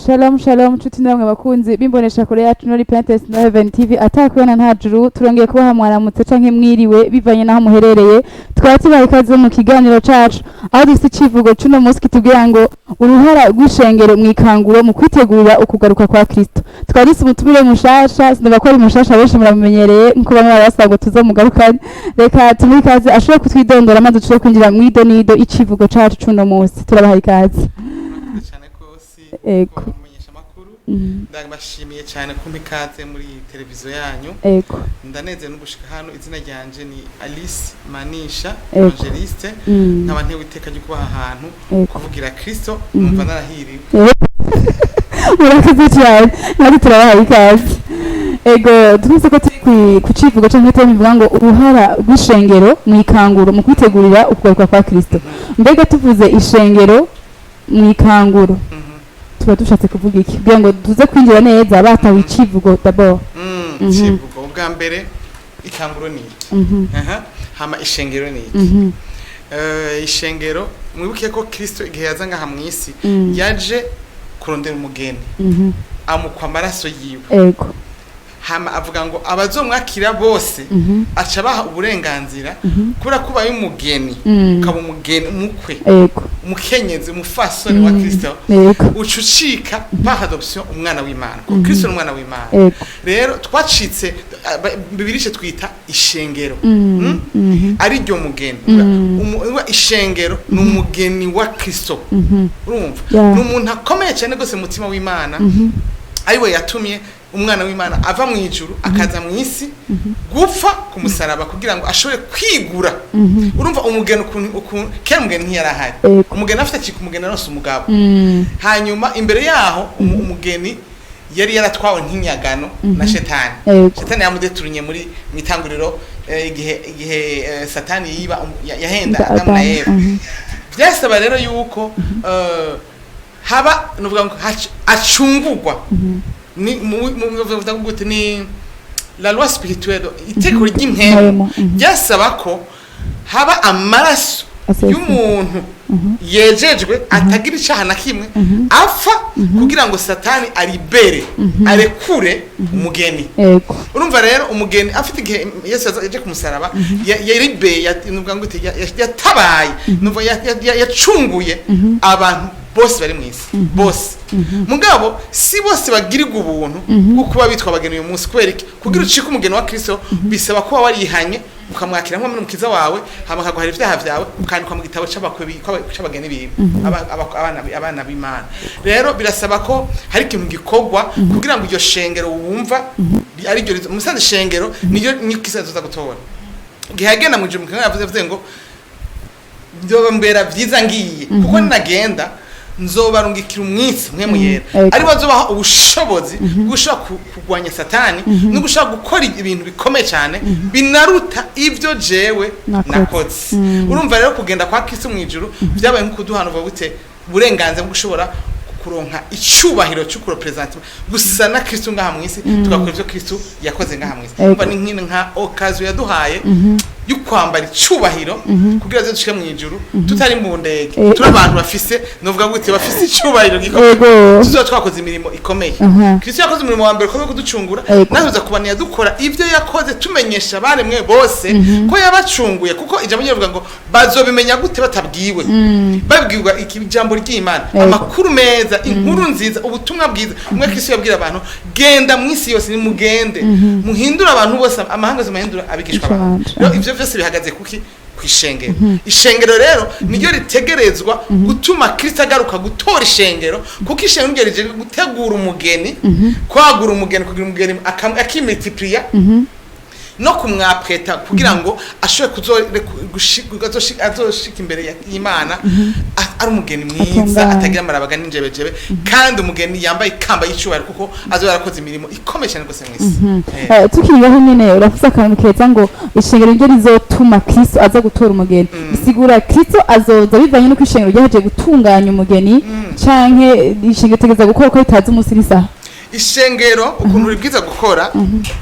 Shalom shalom nshuti namwe bakunzi bimbonesha kure yacu no Repentance no Heaven TV, atakubona nta juru. Turongeye kubaha mwaramutse canke mwiriwe bivanye naho muherereye. Twaba tubaha ikaze mu kiganiro cacu, aho dufite icivugo c'uno munsi kitubwira ngo uruhara rw'ishengero mw'ikanguro mu kwitegurira ukugaruka kwa Kristo. Twari dufise umutumire mushasha, sinumva ko ari mushasha, benshi muramumenyereye nkuko bamwe barabasaba ngo tuzomugarukane. Reka tumuhe ikaze ashobore kutwidondora, maze dushobore kwinjira mw'ido n'ido icivugo cacu c'uno munsi. Turabaha ikaze. Murakoze cyane rwose. Ego. Kumenyesha amakuru, ndabashimiye cyane kumpa ikaze muri iyi televiziyo yanyu. Ndanezerewe no gushika hano. Izina ryanje ni Alice Manisha, Evangeliste. Nkaba ntewe iteka ryo kuba aha hantu kuvugira Kristo. Numva narahiriwe. Murakoze cyane, natwe turabahaye ikaze. Ego, twese ko turi ku civugo canke thème bivuga ngo uruhara rw'ishengero mu ikanguro mu kwitegurira ukugaruka kwa Kristo. Mbega tuvuze ishengero mu ikanguro, tuba dushatse kuvuga iki, kugira ngo tuze kwinjira neza batawe icivugo d'abord? Icivugo ubwa mbere, ikanguro ni iki? Aha. Hama ishengero ni iki? Ishengero, mwibuke ko Kristo igihe yaza ngaha mu isi yaje kurondera umugeni, amukwa amaraso yiwe. Hama avuga ngo abazomwakira bose aca abaha uburenganzira, kubera ko ubaye umugeni, ukaba umugeni, umukwe, umukenyezi, umufasoni wa Kristo, uca ucika par adoption umwana w'Imana, kuko Kristo ni umwana w'Imana. Rero twacitse, bibirishe twita ishengero. Ari ryo mugeni. Ishengero ni umugeni wa Kristo. Urumva, ni umuntu akomeye cyane rwose mu mutima w'Imana, ariwe yatumye umwana w'Imana ava mu ijuru akaza mu isi gupfa ku musaraba kugira ngo ashobore kwigura. Urumva umugeni ukuntu kera umugeni ntiyari ahari. Umugeni afite acika umugeni aronse umugabo. Hanyuma imbere yaho umugeni yari yaratwawe nk'inyagano na Shetani. Shetani yamudeturunye muri mu itanguriro, igihe Satani yiba yahenda Adamu na Adamu, Eva. Byasaba rero yuko haba nuvuga ngo acungurwa. Ni mu gute? Ni la loi spirituelle, itegeko ry'impemu. Mpemu, Byasaba ko haba amaraso Asesa. y'umuntu yejejwe atagira icaha na kimwe apfa, kugira ngo Satani aribere, arekure umugeni. Urumva rero, umugeni afite igihe Yesu yaje ku musaraba yaribeye, nuvuga ngo yatabaye, nuvuga yacunguye abantu bose bari mu isi bose. Mugabo si bose bagirirwa ubuntu bwo kuba bitwa abageni uyu munsi. Kubera iki? Kugira ucike umugeni wa Kristo bisaba kuba warihanye, ukamwakira nk'umukiza wawe, hama akaguhara ibyaha byawe, ukandikwa mu gitabo c'abakwe c'abageni biwe, abana b'Imana. Rero birasaba ko hari ikintu gikorwa kugira ngo iryo shengero wumva ari ryo musanze shengero niyo ni Kristo azoza gutora. Igihe yagenda mu ijuru, yavuze ngo byoba byiza ngiye, kuko ninagenda nzobarungikira umwitsi mwe muyera, ari bazobaha ubushobozi bwo gushobora kurwanya Satani no gushobora gukora ibintu bikomeye cyane binaruta ibyo jewe Nakoze. nakoze. Urumva rero, kugenda kwa Kristo mu ijuru byabaye nko kuduhana uvuga gute uburenganzira bwo gushobora kuronka icyubahiro cyo kurepresenta gusa na Kristo ngaha mu isi, tugakora ibyo Kristo yakoze ngaha mu isi. Urumva, ni nka occasion yaduhaye yo kwambara icyubahiro kugira ngo dushike mu ijuru tutari mu ndege, turi abantu bafise, novuga gute, bafise icyubahiro gikomeye. Tuzoba twakoze imirimo ikomeye. Kristo yakoze umurimo wa mbere ukomeye wo kuducungura. Natwe tuza kubana dukora ibyo yakoze, tumenyesha abaremwe bose ko yabacunguye, kuko ijambo rivuga ngo bazobimenya gute batabwiwe? Babwirwa iki? Ijambo ry'Imana, amakuru meza, inkuru nziza, ubutumwa bwiza. Umwe Kristo yabwira abantu: genda mu isi yose, nimugende muhindure abantu bose, amahanga yose muhindure abigishwa bawe. Abigishwa. Rero ivyo byose bihagaze kuki? Ku ishengero. Ishengero rero niryo ritegerezwa gutuma Kristo agaruka gutora ishengero, kuko ishengero niryo rije gutegura umugeni, kwagura umugeni, kugira umugeni akimultipliya no kumwapweta kugira ngo ashobore azoshika imbere y'Imana ari umugeni mwiza, Atunganye. atagira amarabaga n'injebejebe, kandi umugeni yambaye ikamba y'icubahiro, kuko azoba yarakoze imirimo ikomeye cyane rwose mu isi. Tukiriho nyene, uravuze akantu keza ngo ishengero niryo rizotuma Kristo aza gutora umugeni. Bisigura Kristo azoza bivanye n'uko ishengero ryaje gutunganya umugeni, canke ishengero itegeza gukora uko ritazi umunsi n'isaha? Ishengero ukuntu ribwiza gukora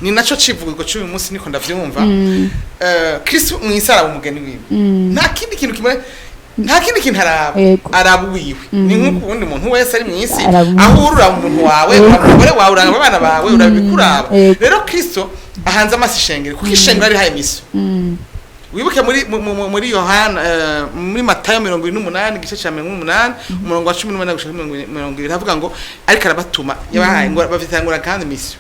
ni naco civugo cy'uyu munsi, niko ndavyumva. Kristo mw'isi araba umugeni wiwe, nta kindi kintu kimwe. Nta kindi kintu araba. Araba uwiwe. Ni nk'uko uwundi muntu wese ari mw'isi, Araba uwiwe. aho uri uraba umuntu wawe, uraba umugore wawe, uraba abana bawe, uraba ibikuraba. Rero Kristo ahanze amaso ishengero, kuko ishengero arihaye mission. Wibuke muri Yohana, muri Matayo 28, igice ca 18, umurongo wa 18 gushika 20, havuga ngo ariko arabatuma, yabahaye ngo bafitangura kandi mission.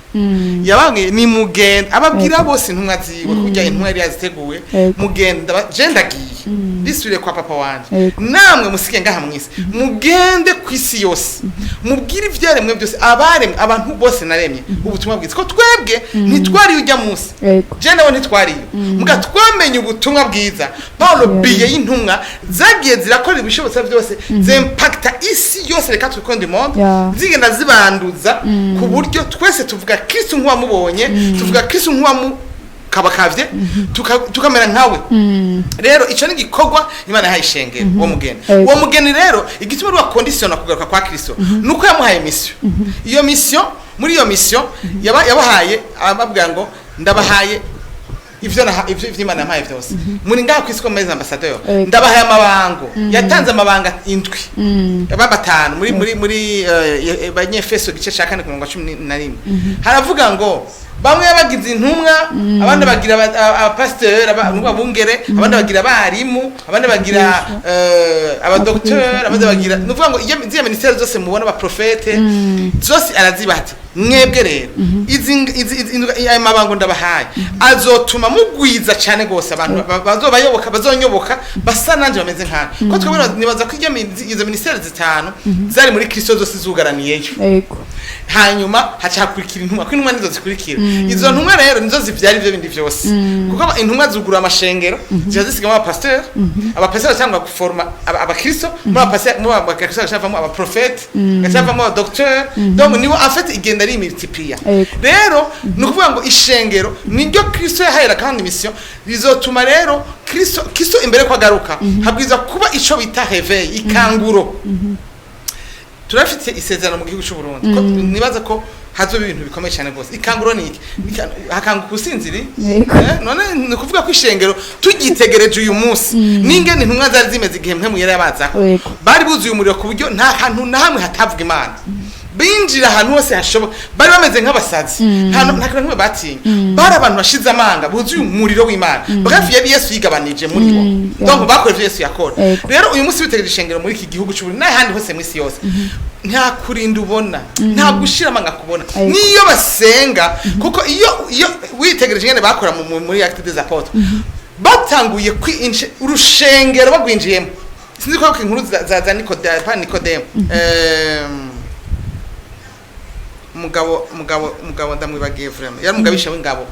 Yababwiye ni mugenda, ababwira bose intumwa ziwe, kurya intumwa yari yaziteguye. Mugenda, je ndagiye, ndisubiriye kwa papa wanje. Namwe musige ngaha mw'isi, mugende ku isi yose, mubwire ivyaremwe byose, abaremwe, abantu bose naremye, ubutumwa bwiza, ko twebwe ntitwari ujya munsi. Je nawe ntitwariyo, muga twamenye ubutumwa bwiza. Paulo biye y'intumwa zagiye zirakora ibishobotse byose, zimpacta isi yose, reka quatre coins du monde, zigenda zibanduza ku buryo twese tuvuga Kristo nk'uwamubonye, tuvuga Kristo nk'uwamukabakavye, tukamera nkawe. Rero ico ni igikorwa Imana yahaye ishengero, uwo mugeni. Uwo mugeni rero, igituma ruba conditionna kugaruka kwa Kristo nuko yamuhaye mission. Iyo mission, muri iyo mission yabahaye, ababwira ngo ndabahaye ivyo Imana yampaye vyose, muri ngaha kw'isi ko meze ambassadeur. Ndabahaye amabango. Yatanze amabanga indwi, aba batanu muri Banyefeso igice ca 4 ku murongo wa 11, haravuga ngo bamwe bagize intumwa, abandi bagira abapasiteri, abungere, abandi bagira abarimu, abandi bagira abadokiteri, abandi bagira, ni ukuvuga ngo iyo ziriya minisiteri zose mubona, abaprofete, zose arazibaha, ati mwebwe rero aya mabango ndabahaye azotuma mugwiza cyane rwose abantu bazobayoboka, bazonyoboka, basa nanje, bameze nkanje, ko twebwe nibaza ko izo minisiteri zitanu zari muri Kristo zose zugaraniyeyo. Hanyuma haca hakurikira intumwa, ko intumwa nizo zikurikira. Izo ntumwa rero nizo zivyara ivyo bindi vyose, kuko intumwa zugura amashengero, ziba zisigamo abapasiteri, abapasiteri cyangwa guforma abakristo, muri abapasiteri, muri abakristo hacavamo abaprofete, hacavamo abadokiteri. Donc nibo en fait igenda ari multiplier. Rero ni ukuvuga ngo ishengero niryo Kristo yahaye kandi mission rizotuma rero Kristo imbere ko agaruka habwiza kuba ico bita réveil, ikanguro. Turafite isezerano mu gihugu cy'u Burundi ko nibaza ko hazoba ibintu bikomeye cyane rwose. Ikanguro ni iki? Hakanguka usinziri. None ni ukuvuga ko ishengero turyitegereje uyu munsi n'ingene intumwa zari zimeze igihe Mpwemu Yera yabazaho, bari buzuye umuriro ku buryo nta hantu na hamwe hatavuga Imana, binjira ahantu hose hashoboka, bari bameze nk'abasazi, nta kintu na kimwe batinya, bari abantu bashize amanga, buzuye umuriro w'Imana. Bref, yari Yesu yigabanije muri bo. Donc bakora ivyo Yesu yakora. Rero uyu munsi witegereje ishengero muri iki gihugu cy'u Burundi n'ahandi hose mu isi yose, nta kurinda ubona, nta gushira amanga kubona. Niyo basenga, kuko iyo witegereje ingene bakora muri Actes des Apôtres, batanguye urushengero bagwinjiyemo, sinzi ko inkuru za Nikodemo, pa Nikodemo, umugabo ndamwibagiye vraiment, yari umugabisha w'ingabo,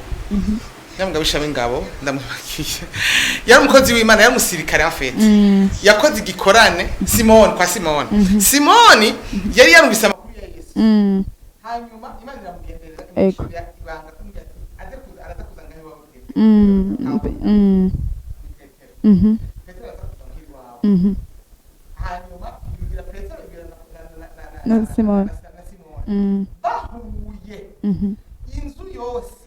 yari umugabisha w'ingabo, ndamwibagiye, yari umukozi w'Imana, yari umusirikare en fait, yakoze igikorane Simoni, kwa Simoni. Simoni yari yarumvise amakuru ya Yesu. Hanyuma Imana iramugenderera, imushirira ibanga kumubwira ati aze kuza, araza kuza ngaho iwawe. Petero. Petero araza kuza muhira iwawe. Hanyuma ibwira Petero, ibwira na Na Simoni. na Simoni. Bahuye, inzu yose,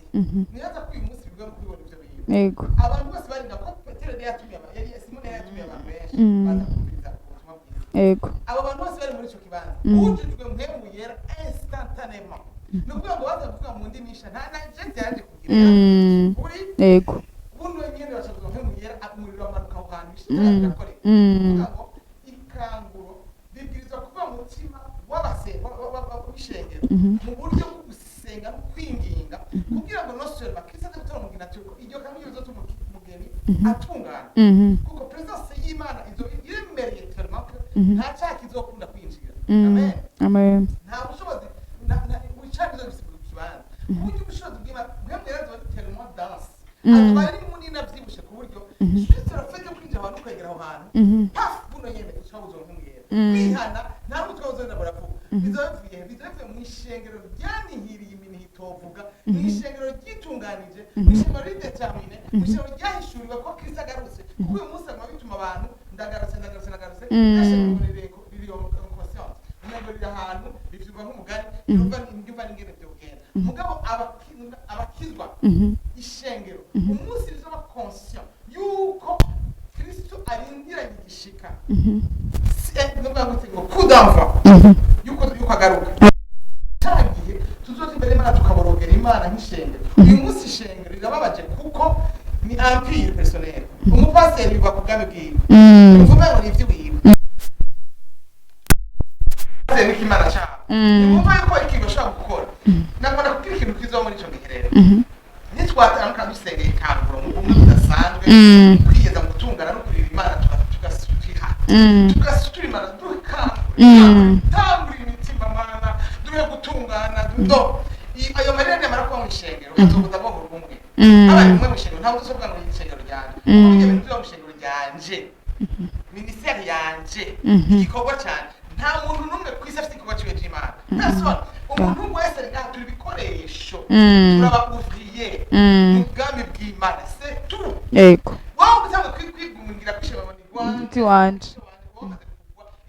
nibaza ko uyu munsi bigoye no kubibona ivyo bintu. Abantu bose barinda ko Petero yari yatumiye yari Simoni yari yatumiye abantu benshi baza kumviriza ubutumwa bwiza. Abo bantu bose bari muri ico kibanza, bujujwe Mpwemu Yera instantanément, ni ukuvuga ngo baza kuvuga mu ndimi nsha, nta na geste yaje kugira uri buno nyene, bacavuga Mpwemu Yera, umuriro wamanuka aho hantu, ishitani irakoreka. Kuvuga ngo ikanguro bibwirizwa kuva mu mutima w'ishengero mu buryo bwo gusenga no kwinginga, kugira ngo non seulement Kristo aze gutora umugeni atuko iryo kamwe rizotuma umugeni atungana, kuko présence y'Imana izo iremereye tellement que nta cyaha kizokunda kwinjira. Amen. Amen. Nta bushobozi wicara bizo bisi ku kibanza, ku buryo ubushobozi bw'Imana Mpwemu Yera azoba ari tellement dense, azoba ari munini avyibushe, ku buryo juste le fait yo kwinjira abantu ukegera aho hantu, paf, buno nyene uca wuzura Mpwemu Yera. Kwihana nta n'umutwe wuzonda buravuga, bizoba bivuye he? Bizoba bivuye mu ishengero ryanihiriye iminihi itovuga, mu ishengero ryitunganije, mu ishengero ridéterminé, mu ishengero ryahishuriwe ko Kristo agarutse, kuko uyu munsi aguma bituma abantu ndagarutse, ndagarutse, ndagarutse. Ryashengero riri inconscient, umengo riri ahantu rivyumva nk'umugani, rivyumva n'ingene vyogenda. Mugabo abakizwa, ishengero umunsi rizoba conscient yuko Kristo arindiranye. gishika. Nuvuga gute ngo coup d'envoi yuko agaruka, cya gihe tuzoza imbere y'Imana tukaborogera Imana nk'ishengero. Uyu munsi ishengero rirababaje kuko ni empire personnel. Umupasiteri biva ku bwami bwiwe, uvuga ngo ni iby'iwiwe, pasiteri niko Imana cyabo. Nimwumva yuko ikintu bashobora gukora, nagomba kubwira ikintu kizoba muri ico gihe rero. Nitwatanga dusengeye ikanguro mu bumwe budasanzwe, kwiyeza mu gutungana no kurira Imana, tugasukira, tugasutura Imana, dukangura, tangura imitima, Mana duhe gutungana. Do ayo marira nimara kuba mu ishengero, hazobuza amahoro, ubumwe. Habaye ubumwe mu ishengero, ntabwo tuzovuga ngo ni ishengero ryanje, kuko ibyo bintu biba mu ishengero ryanje, minisiteri yanje, igikorwa cyane. Nta muntu n'umwe ku isi afite igikorwa ciwe c'Imana. Personne. Umuntu wese ari ngaha, turi ibikoresho, turaba ouvrier mu bwami bw'Imana, c'est tout. Wowe utangwe kwigumungira kwishima ngo ni rwanje. Umuti wanje.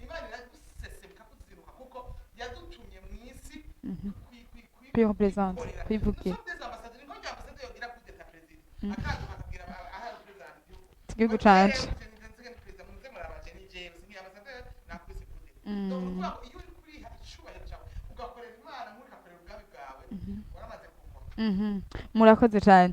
Imana iragusesemuka kuziruka kuko yadutumye mu isi Kwirepresenta, kwikorera. kwivugira. Nous sommes des ambassadeurs. Ni nko ambassadeur yogira coup d'état président, akaza akabwira aha président igihugu. Igihugu canje. Iyo uri kuriha icubahiro cyawe, ugakorera Imana nk'ugakorera ubwami bwawe, waramaze kugwa. Murakoze cyane.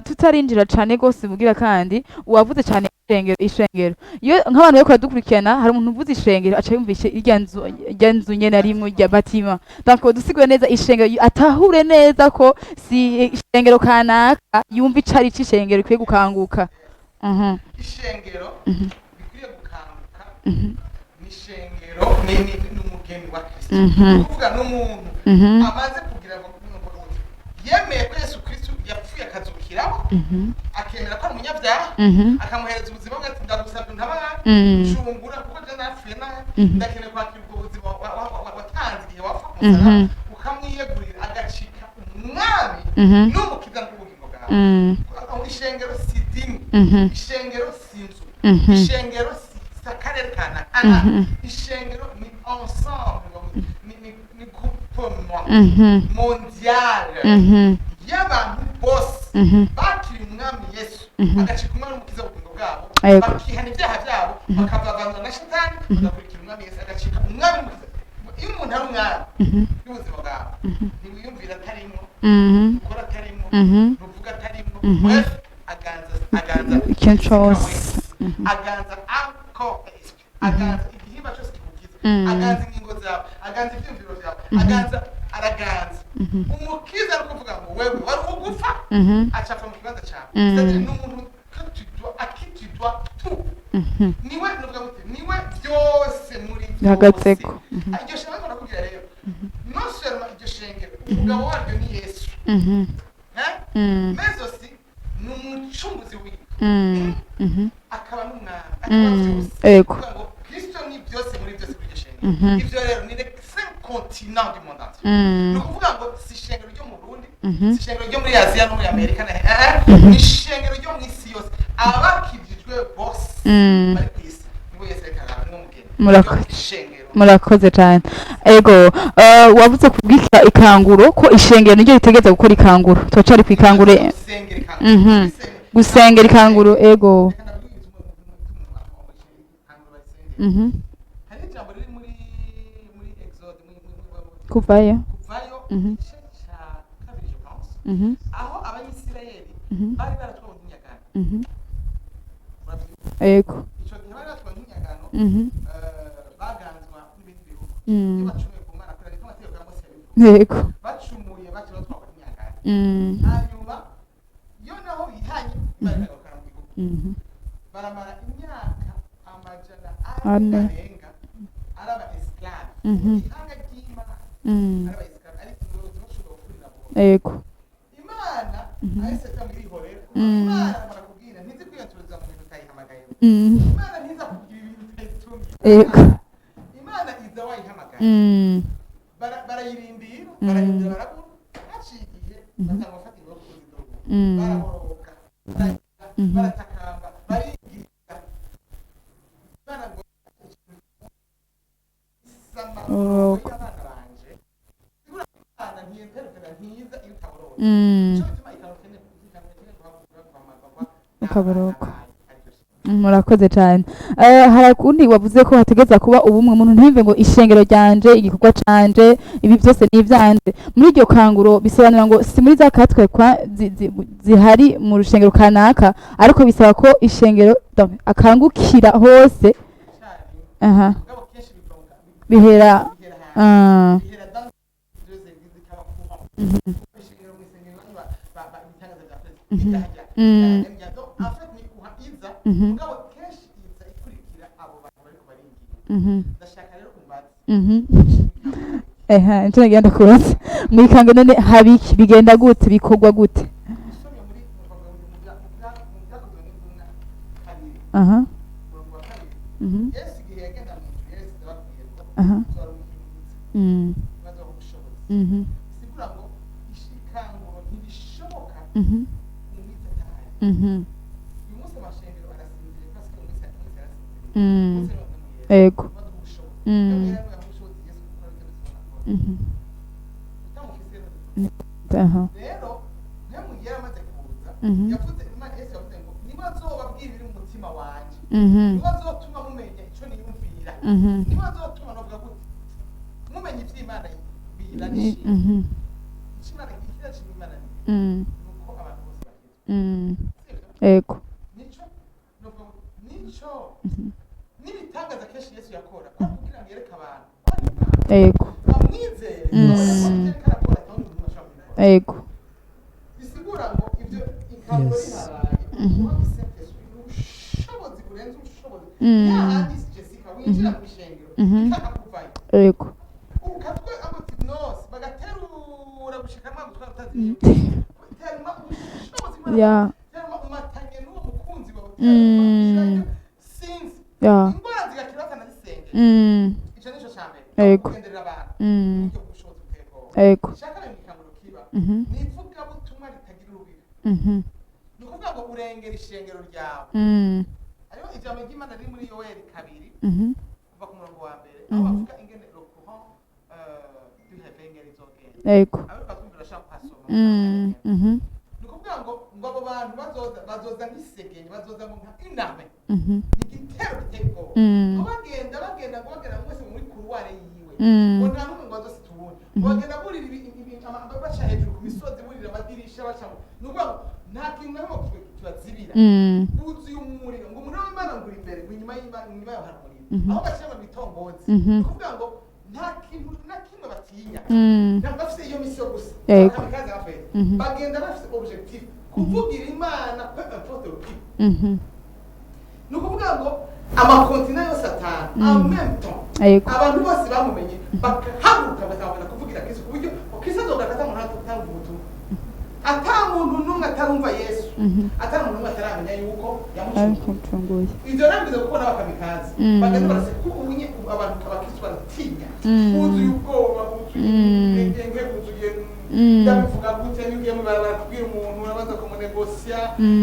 Tutarinjira cyane rwose mugira, kandi uwavuze cyane ishengero, ishengero iyo nk'abantu bariko baradukurikirana, hari umuntu uvuze ishengero aca yumvishe irya nzu nyene arimwo, irya batima. Donc dusigure neza ishengero, atahure neza ko si ishengero kanaka, yumva icari c'ishengero ikwiye gukanguka. Ishengero bikwiriye gukanguka ni ishengero ni umugeni wa Kristo. Ni ukuvuga n'umuntu amaze kugira ngo yemeye ko Yesu Kristo yapfuye akazukiraho, akemera ko ari umunyabyaha, akamuhereza ubuzima bwe, ati: "Ndagusabye untabare, cungura, kuko je napfuye nabi, ndakeneye kwakira ubwo buzima watanze igihe wapfa ku musaraba." Ukamwiyegurira agacika umwami n'umukiza n'ubugingo bwawe. Ishengero si dini, ishengero si inzu, ishengero si akarere kanaka. Ishengero ni ensemble, ni groupement mondial y'abantu bose bakiriye umwami Yesu, agacika umwami n'umukiza w'ubugingo bwabo, bakihana ibyaha byabo, bakavavanura na Shatani, bagakurikira umwami Yesu, agacika umwami n'umukiza. Iyo umuntu ari umwami y'ubuzima bwawe, ntiwiyumvira atarimo, ukora atarimo, ntuvuga atarimo. Bref, aganza, aganza Ikintu cose. wese, aganza encore esprit, aganza igihimba cyose kikugize, aganza ingingo zawe, aganza ibyumviro byawe, aganza, araganza. Umukiza ari kuvuga ngo wewe wari ugufa, aca mu kibanza cyawe. C'est-à-dire ni umuntu que tu dois, à qui tu dois tout. Niwe, nuvuga gute, niwe byose muri byose. Bihagazeko. Iryo shengero ndakubwira rero, non seulement iryo shengero umugabo waryo ni Yesu, hein? Mais aussi ni umucunguzi wiwe, akaba n'umwami, akaba byose. Kuvuga ngo Kristo ni byose muri byose kuri iryo shengero. Ibyo rero ni les cinq continents du monde entier. Ni ukuvuga ngo si ishengero ryo mu Burundi, si ishengero ryo muri Aziya no muri Amerika na ni ishengero ryo mu isi yose. Abakijijwe bose bari ku isi nibo Yesu ariko araba, niwo mugeni. Murakoze. Iryo shengero. Murakoze cyane. Ego, wavuze kubwika ikanguro, ko ishengero niryo ritegereza gukora ikanguro. Turacari ku ikanguro. Gusengera ikanguro. Gusengera ikanguro, ego. Reka ndabwirize ikanguro bayisengera. Hari ijambo riri muri Exode, Kuvayo. Kuvayo, igice cya kabiri, je pense, aho Abanyisirayeli bari baratwawe nk'inyagano. Urabyibuka? Ego. Ico gihe bari batwawe nk'inyagano, baganzwa n'ibindi bihugu. Iyo bacumuye ku Mana, kubera ko amategeko ya Mose yabivuga, bacumuye baciye batwarwa nk'inyagano. Hanyuma iyo naho bihanye, baragarukana mu gihugu, baramara imyaka amajana ane. ane arenga ari aba esclave, ihanga ry'Imana, ari aba esclave, ariko umuyobozi bashobora gukurira bo. Imana ahise atamwihorera. Imana barakubwira, ntizi kwiyaturuza mu bintu utayihamagaye. Imana ntiza kugira ibintu utayitumye. Imana iza wayihamagaye. Barayirindira, bararindira, barabura. Haciye igihe batanga gufata ingo kuzidogo, baraboroga, bararira, baratakamba, barigira Imana ngo sama Boroga. y'abana banje. Sigura Imana ntiyenterefera, ntiza iyo utaboroga. Ico gituma ikaba ikeneye guhamagarwa Ukaboroga. n'abana bayo, ariryo shingiro. Murakoze cyane. Hari ukundi wavuze ko hategeza kuba ubumwe, umuntu ntiyumve ngo ishengero ryanje, igikorwa canje, ibi byose ni ivyanje. Muri iryo kanguro bisobanura ngo si muri za katwe kwa zihari mu rushengero kanaka, ariko bisaba ko ishengero, donc, akangukira hose. Aha. Mugabo kenshi biva mu Bihera bihera hanze, bihera dans deux églises, ikaba courant. Ishengero mu isengero bamwe ibitangaza bya perezida bijya hajya. Donc en fait ni kuha iza, mugabo kenshi iza ikurikira abo bantu bariko baringira. Ndashaka rero umbaze. Eha, nico nagira ndakubaza. Mwikanga none habiki, bigenda gute, bikorwa gute? Usomye muri mu Byakozwe n'Intumwa 2, umurongo wa 2, Yesu igihe yagenda mu ijuru, Yesu ndababwiye ngo tuzarumuhindutse maze ubushobozi. Bisigura ngo ishikanguro ntibishoboka umwiza atahari. Uyu munsi amashengero arasinziriye parce que umunsi arasinziriye. Umunsi ni umwe baduha ubushobozi. Iyo rero yaha ubushobozi Yesu gukora ibyo byose akora, utamufise rero, rero niyo yari amaze kuza, yavuze Imana, Yesu yavuze ngo niba azobabwira ibiri mu mutima wanje, niba azotuma mumenya ico niyumvira, niba azotuma, novuga gute, mumenya ivy'Imana biranishima. Ico Imana ikirashima Imana ni nuko abantu bose bakizwa, sivyo? Ego. Nico novuga ngo nico n'ibitangaza kenshi Yesu yakora ko kugira ngo yereke abantu ko ari Imana, bamwizere, babone ko ivyo ariko arakora atawundi muntu ashobora kubikora. Bisigura ngo ibyo ikanguro rihabaye, kuba Saint-Esprit ni ubushobozi burenze ubushobozi. Yahandi Jessica winjira mu ishengero, ikakakuvayo, ukatwe amotinose bagaterura gushika ntabwo twari utazi teruma ubushobozi Imana, teruma umatanye n'uwo mukunzi wawe, teruma sinzi, indwara zigakira batanazisengera. Ico nico ca mbere, kugenderera abantu, uburyo bw'ubushobozi buteye ubwoba. Shaka rero ikanguro kiba ni ivugabutumwa ritagira urubibe. Ni ukuvuga ngo urengera ishengero ryawe. Hariho ijambo ry'Imana riri muri Yoweri 2, kuva ku murongo wa mbere, aho bavuga ingene le courant du réveil ingene izogenda. Abo bakumva urashaka kuhasoma. Ni ukuvuga ngo abo bantu bazoza nk'isegenye, bazoza ngo nka iname, ni igitero giteye ubwoba, ngo bagenda ngo bagenda mwese muri couloir yiwe, ngo nta n'umwe ngo azosita uwundi, ngo bagenda burira baca hejuru ku misozi, burira amadirisha, baca ni ukuvuga ngo nta kintu na kimwe kibazibira. Buzuye umuriro, ngo umuriro w'Imana ngo uri imbere, ngo inyuma y'Imana, inyuma yaho hari umuriro, aho bashyira mu bitongozi. Ni ukuvuga ngo nta kintu na kimwe batinya. Ntabwo bafite iyo mission gusa. Kamikaze bafite, bagenda bafite objectif kuvugira Imana, peu importe le prix. Ni ukuvuga ngo ama continents yose atanu en même temps, abantu bose bamumenye bakahaguruka, bakabona kuvugira Kristo, ku buryo Kristo azogaruka ata muntu atanga ubutumwa, ata muntu n'umwe atarumva Yesu, ata muntu n'umwe ataramenya yuko yamucunguye. Yamucunguye. Ivyo rero biza kuko n'abakamikazi bagenda barase, kuko ubunye abantu abakristo baratinya, buzuye ubwoba, buzuye intege nke, buzuye ndabivuga gute, niyo ugiye mu barabara kubwira umuntu urabanza kumunegosya.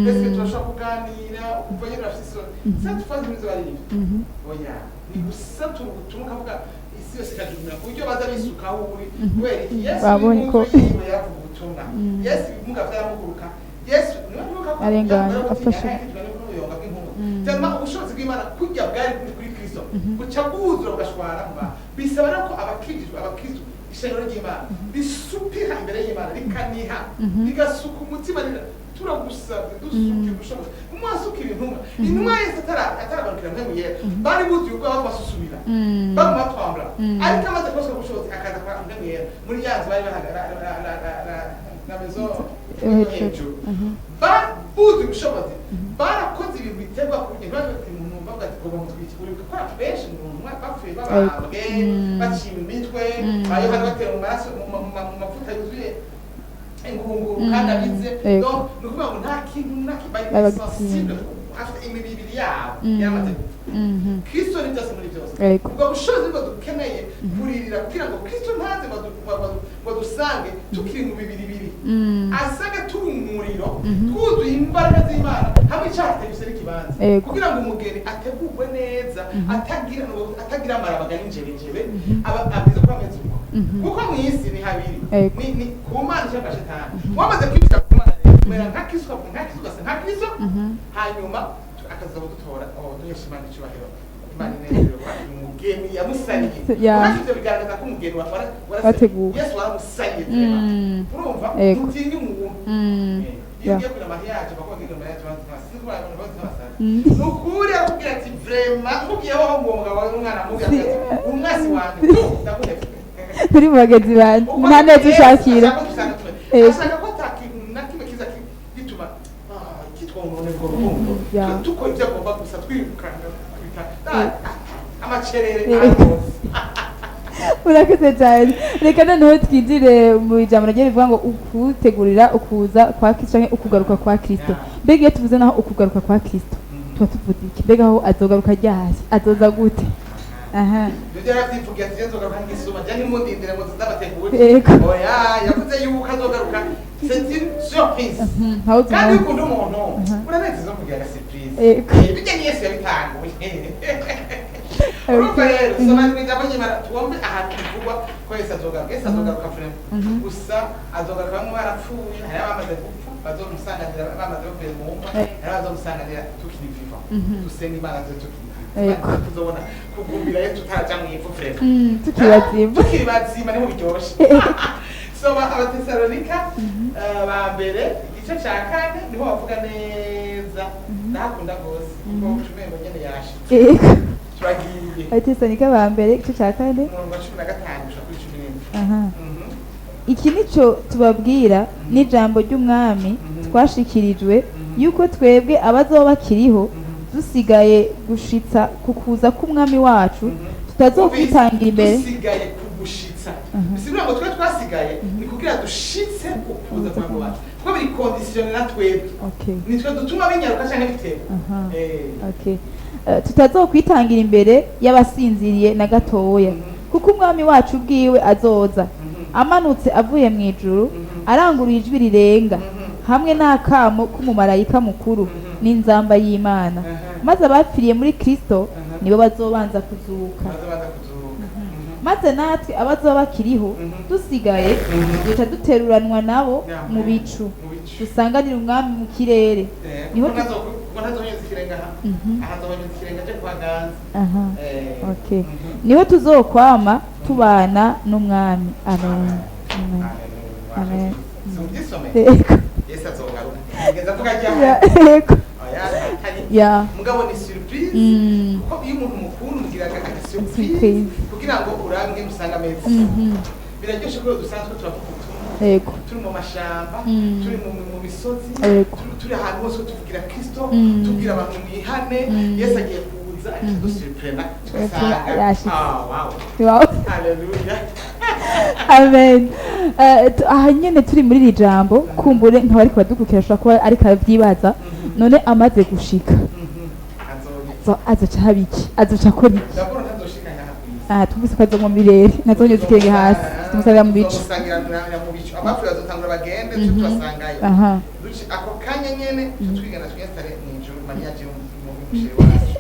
Ese turashobora kuganira? Ukumva nyine urafite isoni. Cette fois ntibizo ari ivyo. Oya, ni gusatura ubutumwa ukavuga, isi yose ikajumira, ku buryo baza bisuka aho uri. Kubera iki? Yesu Babonye uri ko mu nzu yiwe yavuga ubutumwa. Yesu ibimuga vyaramuguruka. Yesu niwe mwibuka ko Arengana, yambaye afashe. yakijwe n'ubuyonga bw'inkungu. Tellement ubushobozi bw'Imana kurya bwari buri kuri Kristo buca bwuzura bugashwara mu bantu. Bisaba rero ko abakijijwe, abakristo, ishengero ry'Imana risupira imbere y'Imana, rikaniha, rigasuka umutima, rira turagusabye dusuke ubushobozi. Umwasukira intumwa, intumwa Yesu ataramanukira Mpwemu Yera, bari buzuye ubwoba, basusumira, baguma batwambura. Ariko amaze kubasuka ubushobozi, akaza kwa Mpwemu Yera muri ya nzu bari bahagara na maison yo yo hejuru. Hejuru buzuye ubushobozi, barakoze ibintu biterwa ku buryo ntibaje umuntu bavuga ati ngo bamutwike. Uribuka ko benshi mu ntumwa bapfuye babambwe, baciwe imitwe, ba Yohana batewe mu maraso, mu mavuta yuzuye ingunguru kandi abize. Donc ni ukuvuga ngo nta kintu na kimwe bari Babagitinya. sensible, afite imibiri yabo yaramaze gupfa. Kristo ni byose muri byose. Ubwo bushobozi nibwo dukeneye kuririra kugira ngo Kristo ntaze ngo dusange tukiri mu bibiri bibiri, asange turi umuriro, twuzuye imbaraga z'Imana, hamwe icyaha kitagifise n'ikibanza, kugira ngo umugeni ategurwe neza, atagira amarabaga n'injebenjebe, aba abwiza kuba ameze uko, kuko mu isi ni habiri, ni ku Mana cyangwa Shetani. Wamaze kwinjira ku Mana rero, umera nka Kristo, ukavuga nka Kristo, ugasa nka Kristo. Hanyuma Akaza kudutora, oh, duhesha Imana icyubahiro, Imana inezerwa umugeni yamusaniye. Uretse ibyo bigaragaza ko umugeni Wateguwe. Yesu waramusaniye. Urumva? Ego. Ntutinye umuntu. Iyo ugiye kureba mariage, bakubwira ngo mariage bazi. Ni ukuri, arakubwira ati: "Vraiment nkubwiyeho ngo uwo mugabo wawe n'umwana," amubwira ati: "Umwasi wanjye tu ndaguhevye." Turi mu bagenzi banjye, nta neza ushakira. Ego. Ashaka ko ata kintu na kimwe kiza gituma kitwonone urwo rukundo. Dukora ibyo agomba gusa, twirukanga twita amacerere. Ego. Urakoze cyane. Reka noneho twinjire mu ijambo ryagiye rivuga ngo ukutegurira ukuza kwa Kristo canke ukugaruka kwa Kristo. Mbega iyo tuvuze naho ukugaruka kwa Kristo, tuba tuvuze iki? Mbega aho azogaruka ryari? Azoza gute? Aha. Ibyo yaravyivugiye ati: "Nzogaruka nk'isuma, jya ntimundindire ngo ndabategure." Yego. Oya, yavuze yuko azogaruka, c'est une surprise. Ntawe Kandi iyo uzi. ukunda umuntu, uranezeza kugira aga surprise. Yego. Bijya ni Yesu yabitanguye. Urumva rero, soma mu ijambo ry'Imana twumve ahantu bivugwa ko Yesu azogaruka. Yesu azogaruka vraiment. Gusa azogaruka bamwe barapfuye, hari abamaze gupfa bazomusanganira bamaze bavuye mu mva, hari abazomusanganira tukiri vivant. Dusenga Imana tuze tukiri vivant. Tuzobona kugumbira Yesu tutaraja mu ivu vraiment. Tukiri bazima. Tukiri bazima niho biryoshe. Soma Abatesalonika ba mbere igice ca 4, niho bavuga neza. Ndahakunda rwose kuko ucumengo nyene yashitse. Turagiye. Abatesalonika ba mbere igice ca 4. Umurongo wa 15 gushika kuri 17. Aha. Iki nico tubabwira n'ijambo ry'Umwami twashikirijwe, yuko twebwe abazoba bakiriho, dusigaye gushitsa ku kuza k'Umwami wacu, tutazokwitangira imbere. Dusigaye kugushitsa, bisigura ngo twe twasigaye ni kugira dushitse ukuza kwa wacu, kuko biri conditionné na twebwe. Nitwe dutuma binyaruka canke biteba. Okay. Tutazokwitangira imbere y'abasinziriye na gatoya, kuko Umwami wacu ubwiwe azoza amanutse avuye mu ijuru, aranguruye ijwi rirenga, hamwe n'akamo k'umumarayika mukuru n'inzamba y'Imana, maze abapfiriye muri Kristo nibo bazobanza kuzuka. Bazobanza kuzuka. Maze natwe abazoba bakiriho, dusigaye, duca duteruranwa nabo mu bicu, Mu bicu. dusanganire Umwami mu kirere. Niho Kuko ntazonyuza ikirenga aha. Aha nzobanyuza ikirenga cyo kwa Ganza. Okay. Niho tuzokwama tubana n'Umwami. Amen. Amen. Amen. Simubyisomeye? Yego. Yesu azogaruka, ngeza avuga ajya. Yego. Oya, atari mugabo ni surprise, kuko iyo umuntu mukuru mugiraga aga surprise Surprise. kugira ngo uramwe musanga ameze. Biraryoshe ko dusanzwe turavuga ubutumwa, turi mu mashamba, turi mu misozi, turi ahantu hose tuvugira Kristo, tubwira abantu mwihane, Yesu agiye kuza, akidusurprena tugasanga Yashitse. Ah, wow. Wow. Haleluya. Amen. Aha nyene turi muri iri jambo, kumbure nk'abariko badukurikira ashobora kuba ariko arabyibaza: none amaze gushika, Azobi azoca haba iki? Azoca akora iki? D'abord ntazoshika ngaha ku isi. Ah, twumvise ko azoguma mu birere, ntazonyuza ikirenge hasi, tumusangira mu bicu. Tuzomusangira mu bicu. Abapfuye bazotangura bagende, twe tubasangayo. Duci ako kanya nyene twigana twinstalle mu ijuru mariage y'umusheri wacu.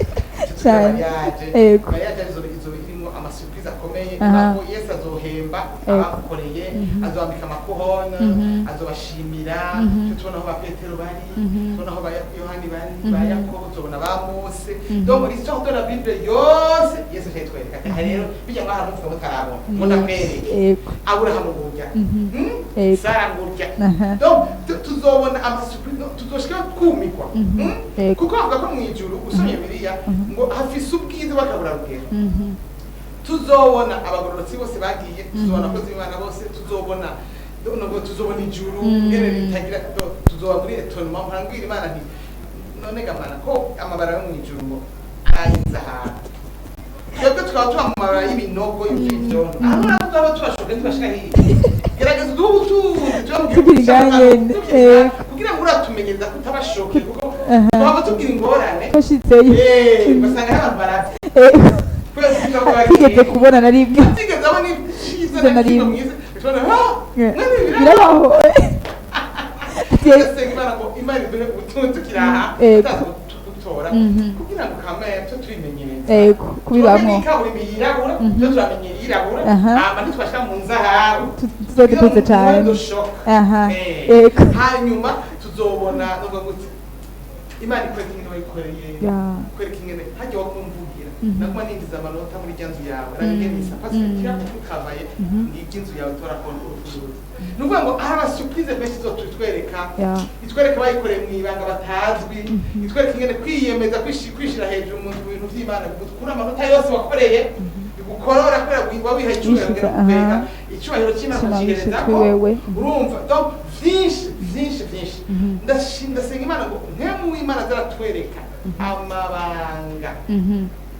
Cane. Mariage, mariage izoba irimo amasurprise akomeye, aho Yesu azohemba abamukoreye, azobambika amakuhone, azobashimira. Twe tubona aho ba Petero bari, tubona aho ba Yohani bari, ba Yakobo, tubona ba Mose. Donc l'histoire de la Bible yose Yesu yatwereka ati: "Aha rero bijya mwaha muvuga mutarabona ngo ndakwereke." Aburahamu ngurya. Sara ngurya. Donc tuzobona amasurprise, tuzoshika twumikwa. Kuko bavuga ko mu ijuru, usomye Bibiliya, ngo hafise ubwiza bakabura rugero. Tuzobona abagororotsi bose bagiye, tuzobona abakozi b'Imana bose, tuzobona nubwo tuzobona ijuru ngene ritagira tuzoba muri étonnement. Mpora Imana nti: "None gamana ko amabara yo mu ijuru ngo ayinzahabu, twebwe tukaba tuba mu mabara y'ibinogo yuzuye ivyondo, aho nabo twaba tubashoke tubashika hirya, gerageza uduhe ubutunzi tuba mu gihugu Tukiri ngaha nyene, tukiri kugira ngo uratumenyereza kutabashoke, kuko twaba tugira ingorane." Twashitseyo. Ugasanga abantu baravye kubera ko tuba Tigeze kubona na rimwe. Tigeze abona icyiza Icyiza na na kimwe rimwe. mwiza tubona ah mwene Birabaho. Senga Imana ngo Imana iduhe ubutunzi tukiri aha, tutaza gutora, kugira ngo kamere twe turimenyereza Yego, kubibamwo. N'ikaburimbi yirabura, twe turamenyera iyirabura, hama ntitwashira mu nzahabu. Tuzodepose cane. Dushoka. Yego. Hanyuma tuzobona nubwo gute Imana ikora ikintu. wayikoreye, kwereka ingene hajya wakumvugira, naguma ninjiza amanota muri rya nzu yawe, arabigenisa parce que tu as beaucoup travaillé, ngirya inzu yawe tora konti urufunguzo. Ni ukuvuga ngo hari ama surprise menshi izotwereka, itwereka bayikoreye mu ibanga batazwi, itwereka ingene kwiyemeza, kwishira hejuru mu bintu vy'Imana bigukura amanota yose wakoreye, bigukorora kubera wihaye icyubahiro, Wishiza, kugira ngo icyubahiro cy'Imana Cy'Imana ukiherezako. kuri wewe. Urumva, donc vyinshi, vyinshi, vyinshi. Ndasenga Imana ngo mpemu w'Imana azaratwereka amabanga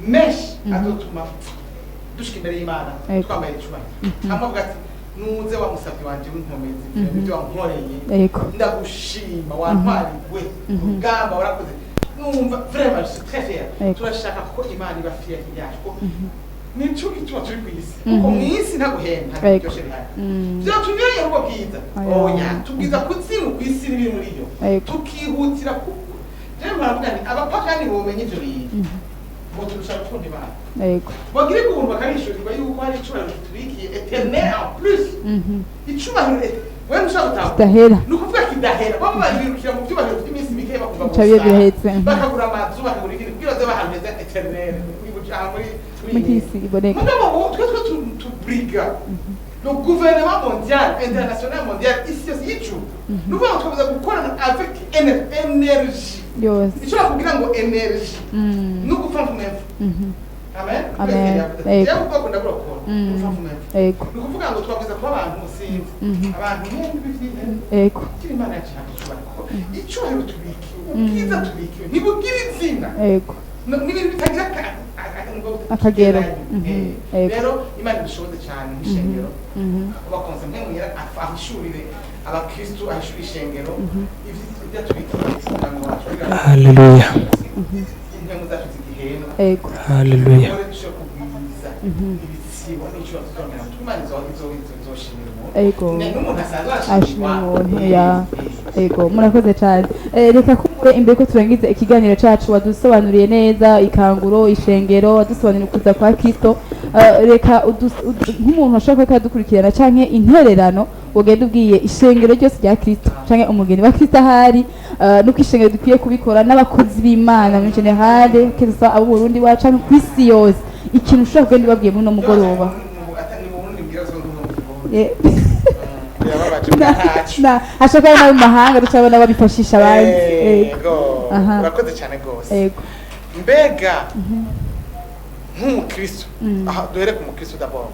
menshi azotuma dushika imbere y'Imana twambaye icyubahiro, hama avuga ati: "Nuze wa musavyi wanje w'inkomezi, ibyo wankoreye, ndagushima, wantwariwe urugamba, warakoze." Numva vraiment je suis très fier. Turashaka ko Imana iba fier yacu, ko nico gituma turi ku isi, kuko mu isi nta guhemba, nta biryoshe bihari. Vyatunyuranye ubwo bwiza. Oya, tubwiza kuzimu ku isi n'ibiri muri yo, tukihutira ku jewe muravuga nti abapagani bomenye ivyo bintu ngo turusha gukunda Imana, bagire ubuntu bakabishurirwa yuko hari icubahiro kitubikiye éternel en plus, icubahiro wewe ntushaka gutaha, Kidahera. Ni ukuvuga kidahera. Bamwe babirukira mu byubahiro by'iminsi mike, bakumva Bica biba gusa birahetse. Bakagura amazu, bakagura ibintu kugira baze ahantu heza éternel aha muri Muri iyi iyi si iboneka. Mugabo ubu twe tuburiga le gouvernement mondial, international, mondial, isi yose y'ijuru. Ni ukuvuga ngo twabuza gukorana avec énergie Yose. ishobora kugira ngo énergie no gupfa mvumepfu. Amen. Amen. Yego. Jewe ubwoko ndabura gukora gupfa mvumepfu. Ni ukuvuga ngo twabwiza kuba abantu musinzi, abantu nk'ubu bifite kiri Imana yacu icyubahiro, kuko icyubahiro tubikiwe, ubwiza tubikiwe ntibugira izina. N'ibintu bitagira Akagero. Yego. Rero Imana idushoboze cyane nk'ishengero, bakonse mpemwera ahishurire abakristu, ahishurire ishengero ibyo tubikiwe umwami wacu, kugira ngo Haleluya. impemu zacu zigihema. Haleluya. Dukore dushobora kugwiza ibitsibo n'icyo tuzongera, Imana izoshimira umuntu. N'umuntu asanzwe Ashimira arashimwa. umuntu ya. Ego, murakoze cyane. Reka kumbure imbere ko turangiza ikiganiro cacu, wadusobanuriye neza ikanguro, ishengero, wadusobanuriye ukuza kwa Kristo. Reka nk'umuntu ashobora kuba yadukurikirana canke intererano wogenda ubwiye ishengero ryose rya Kristo canke umugeni wa Kristo ahari, nuko ishengero dukwiye kubikora n'abakozi b'Imana muri général, que ce soit abo Burundi wacu canke kw'isi yose, ikintu ushobora kugenda ubabwiye muri uno mugoroba. Ni mu Burundi mbwira so ndi mu Birababaje, ntacu. Na ashaka no mu mahanga ducabona babifashisha abandi. Ego. Ego. Urakoze cyane rwose. Mbega nk'umukristo, aha duhere ku mukristo d'abord.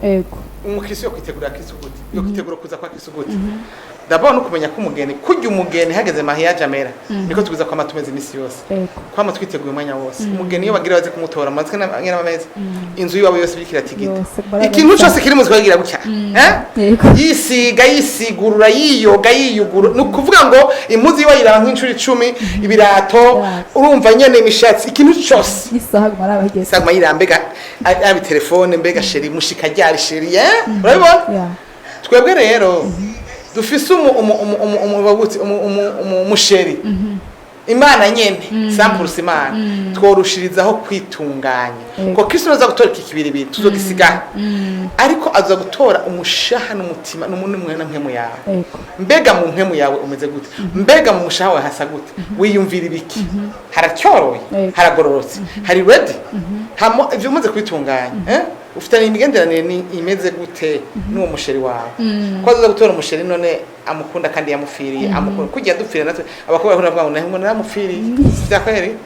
Umukristo yo kwitegura Kristo gute? Yo kwitegura kuza kwa Kristo gute? D'abord no kumenya ko umugeni, kurya umugeni hageze mariage amera, niko tugwiza kwama tumeze iminsi yose, kwama twiteguye umwanya wose. Umugeni iyo bagira baze kumutora, amatwi n'ameza, inzu yiwabo yose biriko iratigita, Yose, baraga ikintu gusa. cyose kiri mu nzu bagira gutya, eh? Yisiga, yisigurura, yiyoga, yiyugura. Ni ukuvuga ngo impuzu iwe ayiraba nk'inshuro 10, ibirato, urumva nyene, imishatsi, ikintu cyose. N'isaha guma arabageze. Saguma yiraba, mbega yaba telefone, mbega chéri mushika ryari chéri, eh? Urabibona? Twebwe rero dufise umu umu umu umu umu baguti umu umu umu umu chéri, Imana nyene sampulse, Imana tworushirizaho kwitunganya, ko Kristo aza gutora iki kibiribiri tuzogisigaho, ariko aza gutora umushaha n'umutima n'umwe mpemu yawe. Mbega mu mpemu yawe umeze gute? Mbega mu mushaha wawe hasa gute? Wiyumvira ibiki? Haracyoroye? Haragororotse? Hari ready? Hamo ivyo umaze kwitunganya, eh? Ufitanye imigenderanire ni imeze gute n'uwo mu chéri wawe? Ko aza gutora umu chéri none amukunda kandi yamufiriye, amukunda kujya dupfira natwe. Abakobwa bakunda kuvuga ngo ngo naramupfiriye, si kweri?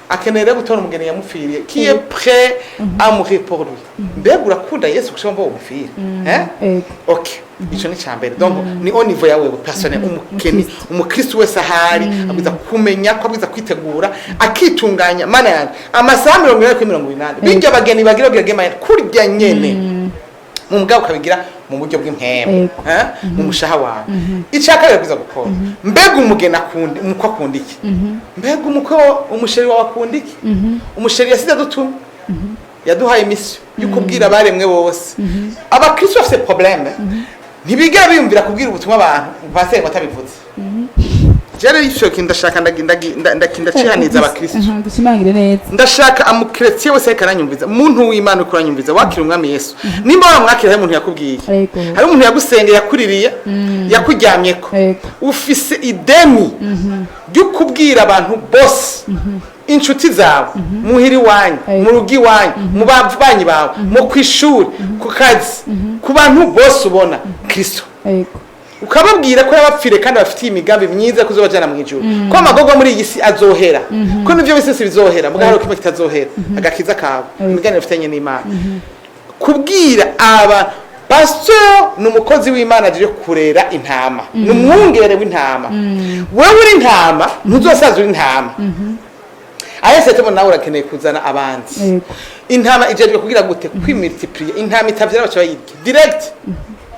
Akeneye rero gutora umugeni yamupfiriye, qui est prêt à mourir pour lui. Mbega urakunda Yesu gushika mbo umupfire, eh? OK, ico ni cambere. Donc ni au niveau yawe personnel, umukeni, umukristo wese ahari abwiza kumenya ko abwiza kwitegura, akitunganya. Mana yanjye, amasaha 40 kuri 80, bijya abageni bagira bagira kurya nyene mu mugabo, ukabigira mu buryo bw'impemu, eh? Mu mushaha wawe. Icya kabiri abwiza gukora: mbega umugeni akunda, umukwe akunda iki? Mbega umukwe, umu chéri wawe akunda iki? Umu chéri yasize adutumye, yaduhaye mission yo kubwira abaremwe bose. Abakristo bafite problème, ntibigera biyumvira kubwira ubutumwa abantu, pasiteri ngo atabivuze. Rero ivyo kintu ndashaka ndacihaniza abakristo. Dushimangire neza. Ndashaka umu chrétien wese ariko aranyumviza, muntu w'Imana uriko uranyumviza, wakira umwami Yesu, nimba waramwakira, hari umuntu yakubwiye, hari umuntu yagusengeye, yakuririye, yakuryamyeko, ufise ideni ryo kubwira abantu bose. Inshuti zawe muhira iwanyu, mu rugo iwanyu, mu babanyi bawe, mu kwishuri, ku kazi, ku bantu bose ubona Kristo, ukababwira ko yabapfire kandi bafitiye imigambi myiza yo kuzobajana mu ijuru, ko amagorwa muri iyi si azohera, ko n'ivyo bisi bizohera, muga hari kimwe kitazohera: agakiza kawe, imiganiro bafitanye n'Imana. Kubwira aba pastor ni umukozi w'Imana aje kurera intama, ni umwungere w'intama. Wewe uri intama, ntuzosaza uri intama. Ayese temo nawe urakeneye kuzana abandi. Intama ijejwe kugira gute? Kwimultiplier. Intama itavyara baca bayirya direct.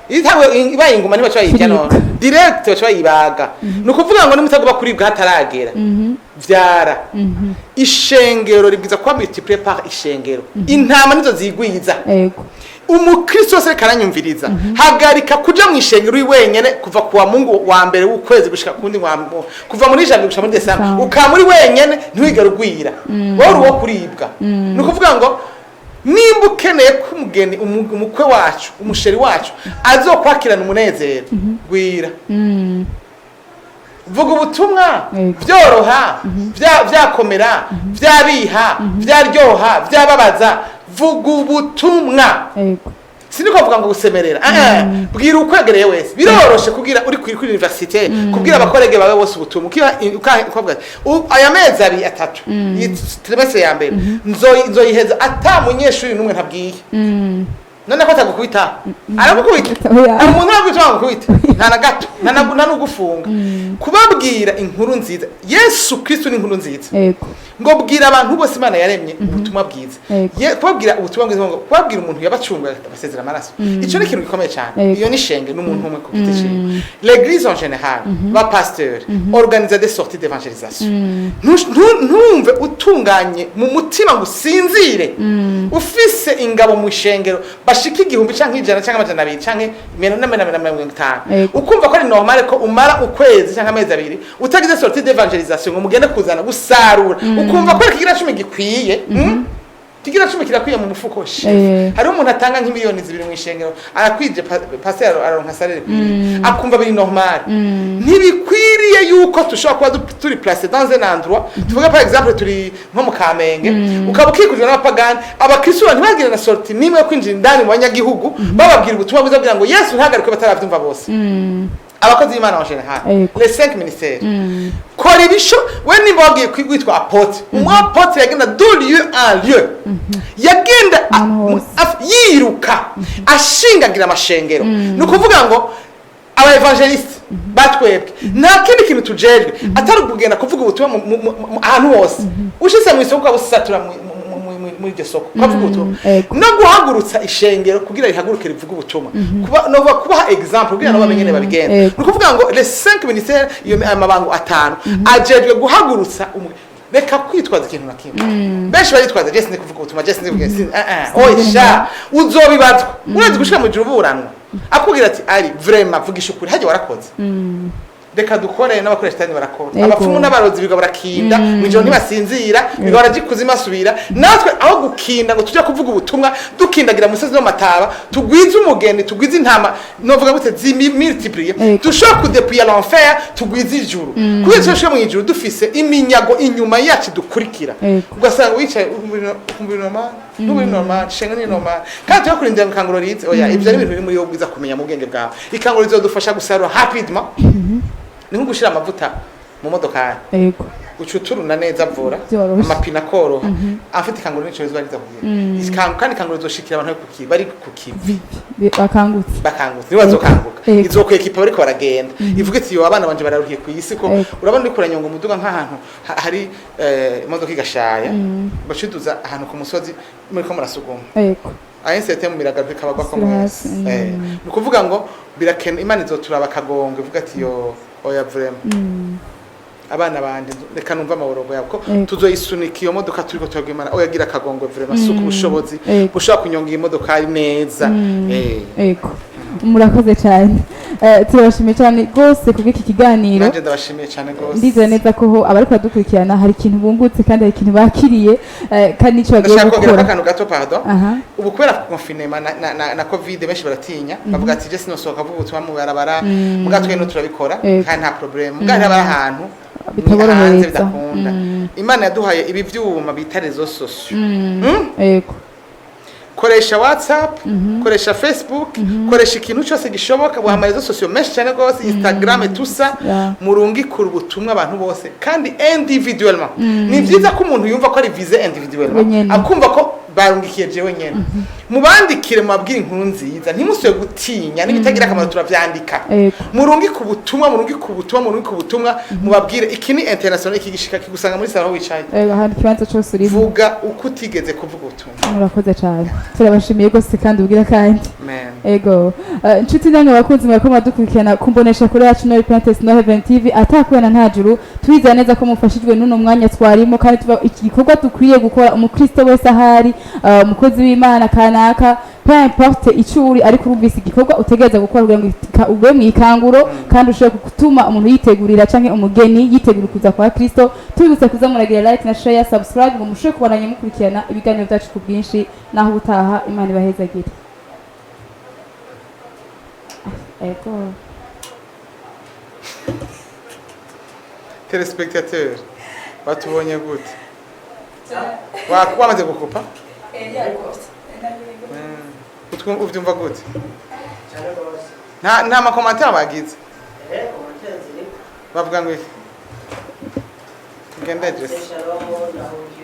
Itangwe ibaye inguma ntibaca bayirya none direct, baca bayibaga. Ni ukuvuga ngo nimutagomba kuribwa hataragera, vyara. Ishengero ribwiza kuba multiplié par ishengero. Intama nizo zigwiza. Umukristo wese ariko aranyumviriza, hagarika kuja mu ishengero uri wenyene kuva kuwa Mungu wa mbere w'ukwezi gushika kundi wa, kuva muri janvier gushika muri décembre, ukaba muri wenyene, ntiwigere ugwira. Wowe uri uwo kuribwa. Ni ukuvuga ngo nimba ukeneye ko umugeni, umukwe wacu, umuchéri wacu azokwakirana umunezero, gwira, vuga ubutumwa. Byoroha, vyakomera, vyabiha, vyaryoha, vyababaza, vuga ubutumwa. Siniko kuvuga ngo gusemerera. Ah, bwira ukwegereye wese. Biroroshe kubwira uri kuri université, kubwira abacollègues bawe bose ubutumwa, ukavuga ati, "Aya mezi abiri atatu, iyi trimestre ya mbere nzoyiheza ata munyeshuri n'umwe ntabwiye." None ko atagukubita? Aragukubita? Oya. Hari umuntu aragukubita wagukubita? Nta na gato, nta n'ugufunga. Kubabwira inkuru nziza, Yesu Kristo ni inkuru nziza. Ngo bwira abantu bose Imana yaremye ubutumwa bwiza. Kubabwira ubutumwa bwiza, ngo kubabwira umuntu yabacunguye abasezera amaraso, ico ni ikintu gikomeye cyane. Iyo ni shenge n'umuntu umwe ku giti ciwe. L'église en général, ba pasteur, organiser des sorties d'évangélisation. Ntumve utunganye mu mutima ngo usinzire ufise ingabo mu ishengero bashika 1000 canke 100 canke 200 canke 450, ukumva ko ari normal ko umara ukwezi canke amezi 2 utagize sortie d'évangélisation ngo mugende kuzana gusarura, ukumva ko ikigira cumi gikwiye, Ikigira cumi kirakwiye mu mufuko, chef. Hariho umuntu atanga nk'imiliyoni 2 mu ishengero, arakwije, pasteur aronka salaire ikwiriye, akumva biri normal. Ntibikwiriye yuko dushobora kuba turi placé dans un endroit, tuvuge par exemple turi nko mu Kamenge, ukaba ukikujwe n'abapagani, abakristo ntibagire na sortie nimwe yo kwinjira indani mu banyagihugu bababwira ubutumwa bwiza kugira ngo Yesu ntagarukwe bataravyumva bose. Abakozi b'Imana en général, les cinq ministères, kora ibisho. We nimba wabwiye kwitwa apôtre, umu apôtre yagenda de lieu en lieu, yagenda Ahantu hose. Yiruka ashingagira amashengero. Ni ukuvuga ngo aba évangélistes batwebwe nta kindi kintu tujejwe atari ukugenda kuvuga ubutumwa ahantu hose. Ushitse mu isoko ukabusatura muri iryo soko ukavuga ubutumwa, no guhagurutsa ishengero kugira rihaguruke rivuge ubutumwa, kuba no kubaha exemple kugira ngo bamenye babigenza. Ni ukuvuga ngo les cinq ministères, iyo aya mabango atanu ajejwe guhagurutsa reka kwitwaza ikintu na kimwe. Benshi baritwaza: "Je sinzi kuvuga ubutumwa, je sinzi kuvuga, sinzi." Ah ah, oya sha, uzobibazwa. Urazi gushika mu ijuru uburanwa, akubwira ati: "Ari vraiment, vugisha ukuri, hajya warakoze." Reka dukore, n'abakoresha tani barakora. Abapfumu n'abarozi biga barakinda mw'ijoro, ntibasinzira, biga baraja ikuzimu basubira. Natwe aho gukinda ngo tujye kuvuga ubutumwa, dukindagira musozi no mataba, tugwize umugeni, tugwize intama, novuga gute, zimultiplier, dushobora kudépouiller l'enfer, tugwize ijuru, kubera tushobora mu ijuru dufise iminyago inyuma yacu dukurikira. Ugasanga wicaye ukumva ibintu normal, n'ubu ni normal, shenga ni normal, kandi tuba kurindira ngo ikanguro rize. Oya, ibyo ari ibintu biri muri wowe ubwiza kumenya mu bwenge bwawe. Ikanguro rizodufasha gusarura rapidement, ni nko gushira amavuta mu modokari, uca uturuna neza vura, Vyoroshe. amapine akoroha. Afite ikanguro nico rizoba riza kugira ikango, kandi ikanguro rizoshikira abantu bari ku kivi. Bakangutse. Bakangutse niba bazokanguka. Izokwekipa bariko baragenda, ivuga iti: "Yo, abana banje bararuhiye ku isi." Ko urabona uriko uranyonga umuduga nk'ahantu hari imodoka igashaya, baciduza ahantu ku musozi muriko murasuguma, ayensete mu miragaruka ikabagwako Sura mwese. hasi. Ni ukuvuga ngo birakene Imana izoturaba akagongo, ivuga ati: "Yo, oya, vraiment, abana banje, reka numva amaborogo yabo." Ko tuzoyisunika iyo modoka turiko turabwira Imana: "Oya, gira akagongo vraiment, suka ubushobozi bushobora kunyonga iyi modokari neza." Ego, murakoze cyane. Turabashimiye cyane rwose kubw'iki kiganiro. Nanje ndabashimiye cyane rwose. Ndizera neza ko ho abariko baradukurikirana hari ikintu bungutse kandi hari ikintu bakiriye, kandi n'icyo bagiye Ndashaka kongera gukora. akantu gato, pardon. Ubu kubera confinement na COVID, benshi baratinya, bavuga ati: "Je sinosohoka vuba ubutumwa mu barabara." Muga twe no turabikora, kandi nta problème. Muga ntaba ari ahantu Hanze Bitaborohereza. bidakunda. Imana yaduhaye ibi vyuma bita réseaux sociaux. Ego. Koresha WhatsApp, koresha Facebook, koresha ikintu cyose gishoboka, buha ama réseaux sociaux menshi cyane rwose, Instagram et tout ça. Murungikura ubutumwa abantu bose kandi individuellement. Ni byiza ko umuntu yumva ko ari visé individuellement, Wenyene. akumva ko barungikiye jewe nyene. Mubandikire, mubabwire inkuru nziza, ntimusubire gutinya. N'ibitagira akamaro turavyandika. Murungike ubutumwa, murungike ubutumwa, murungike ubutumwa, mubabwire. Iki ni international, iki gishika kigusanga muri salon aho wicaye. Ego, ahantu ikibanza cose urimo. Vuga uko utigeze kuvuga ubutumwa. Murakoze cyane, turabashimiye rwose kandi ubwira kandi. Amen. Ego. Inshuti namwe bakunzi mwariko muradukurikirana kumbonesha kure yacu No Repentance No Heaven TV, atakwena nta juru, twizera neza ko mufashijwe n'uno mwanya twarimo, kandi tuba iki gikorwa dukwiye gukora umukristo wese ahari, umukozi w'Imana kanaka, peu importe icyo uri, ariko urumvise igikorwa utegereza gukora kugira ngo ube mu ikanguro kandi ushobore gutuma umuntu yitegurira canke umugeni yitegura kuza kwa Kristo. Tubibutse kuza muragira like na share, subscribe, ngo mushobore kubandanya mukurikirana ibiganiro byacu ku bwinshi. Naho ubutaha, Imana ibahezagire. Ego. Téléspectateur, batubonye gute? Wamaze gukupa? Uvyumva gute? Nta ma commentaires bagize bavuga ngo iki? Tugende jese. Shalom.